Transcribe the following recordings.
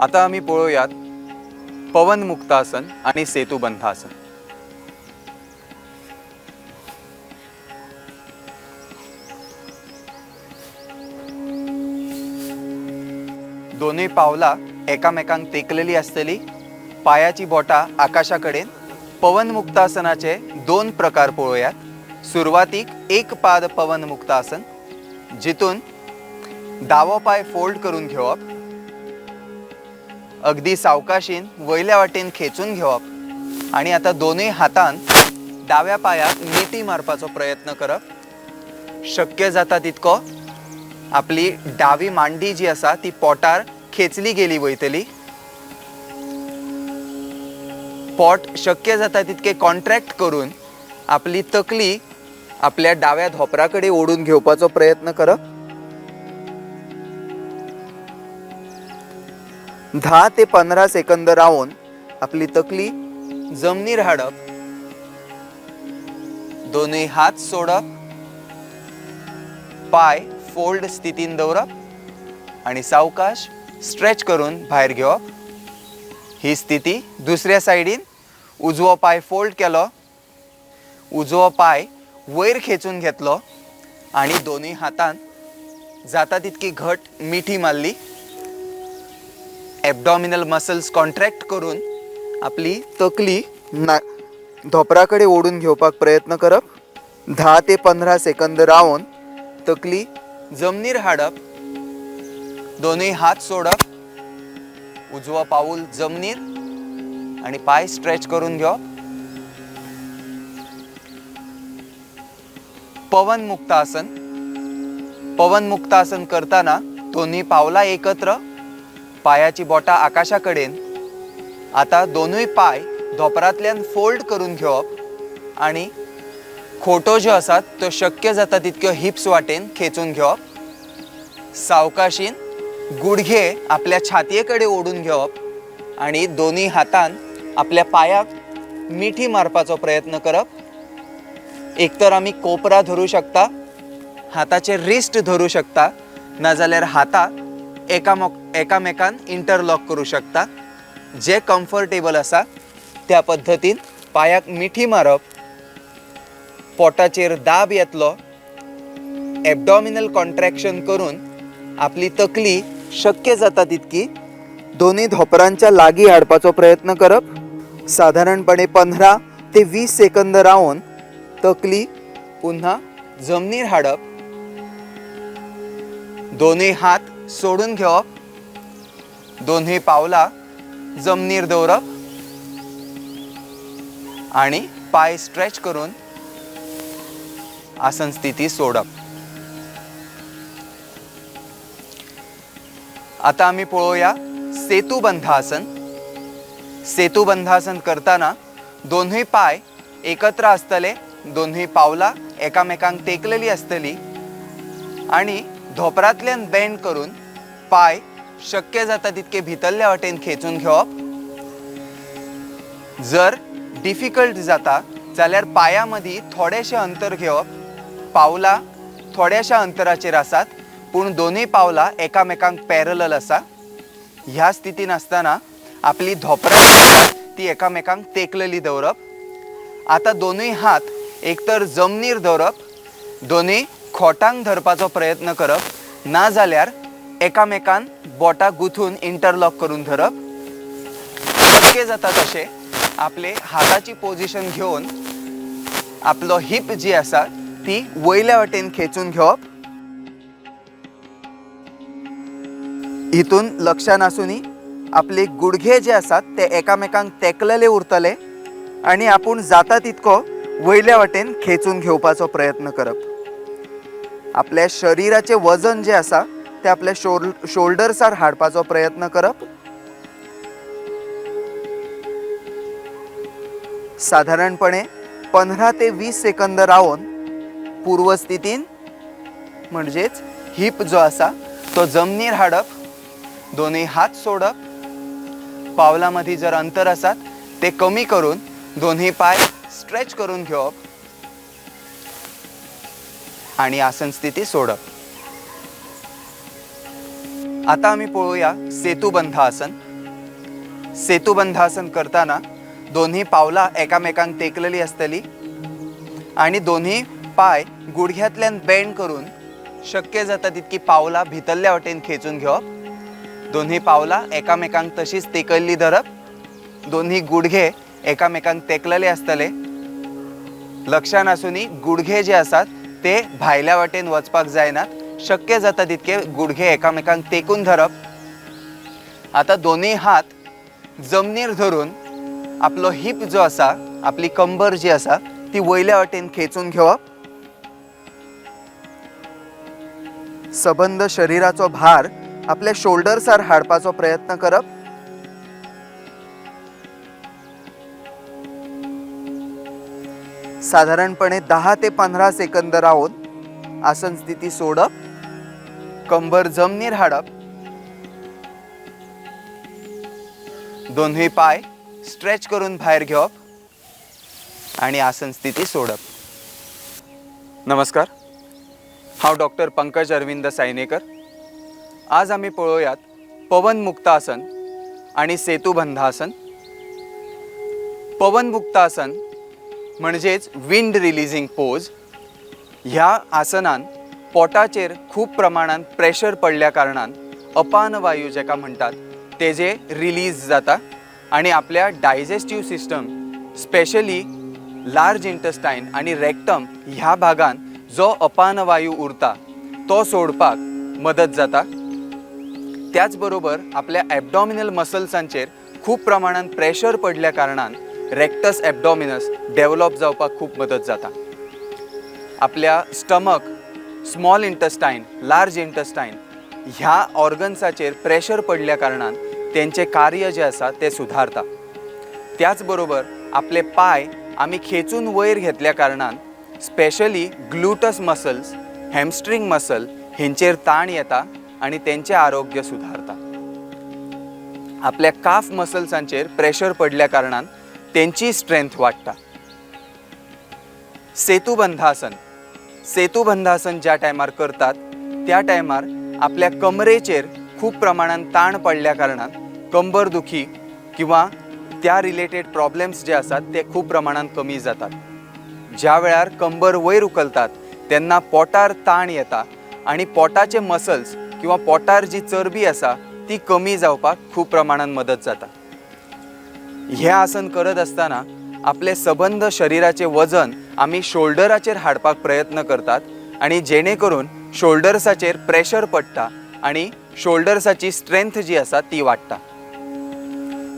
आता आमी पळोवयात पवन मुक्तासन आनी सेतुबंधासन. दोनूय पावलां एकामेकांक तेंकलेली आसतली, पायाची बोटां आकाशा कडेन. पवन मुक्तासनाचे दोन प्रकार पळोवयात. सुरवातीक एक पाद पवन मुक्तासन, जितून दावो पाय फोल्ड करून घेवप, अगदी सावकाशीन वयल्या वाटेन खेचून घेवप आनी आतां दोनूय हातान डाव्या पायाक मिठी मारपाचो प्रयत्न करप. शक्य जाता तितको आपली डावी मांडी जी आसा ती पोटार खेचली गेली वयतली. पोट शक्य जाता तितके कॉन्ट्रॅक्ट करून आपली तकली आपल्या डाव्या धोपरा कडेन ओडून घेवपाचो प्रयत्न करप. 10 ते 15 सेकंद रावन आपली तकली जमनीर हाडप, दोनूय हात सोडप, पाय फोल्ड स्थितीन दवरप आनी सावकाश स्ट्रेच करून भायर घेवप. ही स्थिती दुसऱ्या सायडीन उजवो पाय फोल्ड केलो, उजवो पाय वयर खेचून घेतलो आनी दोनूय हातान जाता तितकी घट मिठी मारली. एबडॉमिनल मसल्स कॉन्ट्रॅक्ट करून आपली तकली धोपरा कडेन ओडून घेवपाक प्रयत्न करप. 10 ते 15 सेकंद रावन तकली जमनीर हाडप, दोनूय हात सोडप, उजवो पावूल जमनीर आनी पांय स्ट्रेच करून घेवप. पवन मुक्तासन. पवन मुक्तासन करतना दोनूय पावलां एकत्र, पायाची बोटां आकाशा कडेन. आतां दोनूय पांय धोपरांतल्यान फोल्ड करून घेवप आनी खोटो ज्यो आसात त्यो शक्य जाता तितक्यो हिप्स वाटेन खेचून घेवप. सावकाशीन गुडघे आपल्या छातये कडेन ओडून घेवप आनी दोनूय हातान आपल्या पांयाक मिठी मारपाचो प्रयत्न करप. एक तर आमी कोपरा धरूं शकता, हाताचे रिस्ट धरूं शकता, नाजाल्यार हाता एकामेकान इंटरलॉक करूं शकता. जे कम्फर्टेबल आसा त्या पद्दतीन पांयाक मिठी मारप, पोटाचेर दाब येतलो, एबडॉमिनल कॉन्ट्रॅक्शन करून आपली तकली शक्य जाता तितकी दोनूय धोपरांच्या लागीं हाडपाचो प्रयत्न करप. सादारणपणे 15 ते 20 सेकंद रावन तकली पुन्हा जमनीर हाडप, दोनूय हात सोडून घेवप, दोनूय पावलां जमनीर दवरप आनी पांय स्ट्रेच करून आसन स्थिती सोडप. आता आमी पळोवया सेतुबंधासन. सेतुबंधासन करतना दोनूय पांय एकत्र आसतले, दोनूय पावलां एकामेकांक तेंकलेली आसतली आनी धोपरांतल्यान बेंड करून पांय शक्य जाता तितके भितरल्या वाटेन खेचून घेवप. जर डिफिकल्ट जाता जाल्यार पांयां मदीं थोडेशें अंतर घेवप. पावलां थोड्याशा अंतराचेर आसात पूण दोनूय पावलां एकामेकांक पॅरलल आसा. ह्या स्थितीन आसतना आपली धोपरां ती एकामेकांक तेंकलेली दवरप. आतां दोनूय हात एक तर जमनीर दवरप, दोनूय खोटांक धरपाचो प्रयत्न करप, ना जाल्यार एकामेकान बोटां गुंथून इंटरलॉक करून धरप. शक्य जाता तशें आपले हाताची पोजिशन घेवन आपलो हिप जी आसा ती वयल्या वाटेन खेचून घेवप. हितून लक्षान आसूनी आपले गुडघे जे आसात ते एकामेकांक तेंकलेले उरतले आनी आपूण जाता तितको वयल्या वाटेन खेचून घेवपाचो प्रयत्न करप. आपल्या शरिराचें वजन जें आसा तें आपल्या शोल्डर्सार हाडपाचो प्रयत्न करप. सादारणपणे 15 ते 20 सेकंद रावन पूर्वस्थितीन म्हणजेच हिप जो आसा तो जमनीर हाडप, दोनूय हात सोडप, पावलां मदीं जर अंतर आसात ते कमी करून दोनूय पांय स्ट्रेच करून घेवप आनी आसन स्थिती सोडप. आता आमी पळोवया सेतुबंधासन. सेतुबंधासन करताना दोन्ही पावलां एकामेकांक तेंकलेली आसतली आनी दोन्ही पांय गुडघ्यांतल्यान बेंड करून शक्य जाता तितकी पावलां भितरल्या वटेन खेचून घेवप. दोन्ही पावलां एकामेकांक तशीच तेकयल्ली धरप. दोन्ही गुडघे एकामेकांक तेकलेले आसतले. लक्षान आसूनी गुडघे जे आसात ते भायल्या वाटेन वचपाक जायनात. शक्य जाता तितके गुडघे एकामेकांक तेकून धरप. आतां दोन्ही हात जमनीर धरून आपलो हिप जो आसा, आपली कंबर जी आसा ती वयल्या वाटेन खेचून घेवप. सबंद शरिराचो भार आपल्या शोल्डर्सार हाडपाचो प्रयत्न करप. साधारणपणे 10 ते 15 सेकंद रावन आसन स्थिती सोडप. कंबर जमनीर हाडप. दोन्ही पाय स्ट्रेच करून भायर घेवप आणि आसन स्थिती सोडप. नमस्कार, हांव डॉक्टर पंकज अरविंद सायनेकर. आज आमी पळोवयात पवन मुक्तासन आणि सेतुबंधासन. पवन मुक्तासन म्हणजेच विंड रिलीजिंग पोज. ह्या आसनान पोटाचेर खूब प्रमाणान प्रेशर पडल्या कारणान अपान वायू जेका म्हणटात तेजे रिलीज जाता आनी आपल्या digestive system, specially large intestine आनी रेक्टम ह्या भागान जो अपान वायू उरता तो सोडपाक मदत जाता. त्याच बरोबर आपल्या एबडॉमिनल मसल्सांचेर खूब प्रमाणान प्रेशर पडल्या कारणान रेक्टस एबडॉमिनस डेवलप जावपाक खूब मदत जाता. आपल्या stomach, small intestine, large intestine ह्या ऑर्गन्साचेर प्रेशर पडल्या कारणान तेंचें कार्य जें आसा तें सुधारता. त्याच बरोबर आपले पांय आमी खेचून वयर घेतल्या कारणान specially gluteus muscles, hamstring muscle हेंचेर ताण येता आनी तेंचें आरोग्य सुधारता. आपल्या काफ मसल्सांचेर प्रेशर पडल्या कारणान तेंची स्ट्रेंथ वाडटा. सेतुबंधासन. सेतुबंधासन ज्या टायमार करतात त्या टायमार आपल्या कमरेचेर खूब प्रमाणान ताण पडल्या कारणान कंबर दुखी किंवा त्या रिलेटेड प्रॉब्लेम्स जे आसात ते खूब प्रमाणान कमी जातात. ज्या वेळार कंबर वयर उखलतात तेन्ना पोटार ताण येता आनी पोटाचे मसल्स किंवा पोटार जी चरबी आसा ती कमी जावपाक खूब प्रमाणान मदत जाता. हें आसन करत आसतना आपले सबंद शरिराचें वजन आमी शोल्डराचेर हाडपाक प्रयत्न करतात आनी जेणे करून शोल्डर्साचेर प्रेशर पडटा आनी शोल्डर्साची स्ट्रेंथ जी आसा ती वाडटा.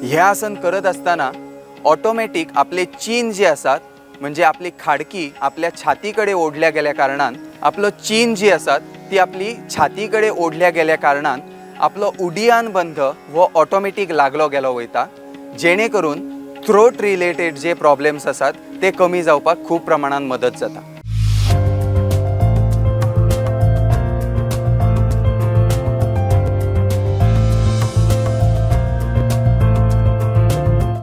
हें आसन करत आसतना ऑटोमॅटीक आपले चीन जे आसात, म्हणजे आपली खाडकी आपल्या छाती कडेन ओडल्या गेल्या कारणान आपलो चीन जी आसात ती आपली छाती कडेन ओडल्या गेल्या कारणान आपलो उडियान बंध हो ऑटोमॅटीक लागलो गेलो वयता, जेणे करून थ्रोट रिलेटेड जे प्रॉब्लेम्स आसात ते कमी जावपाक खूब प्रमाणान मदत जाता.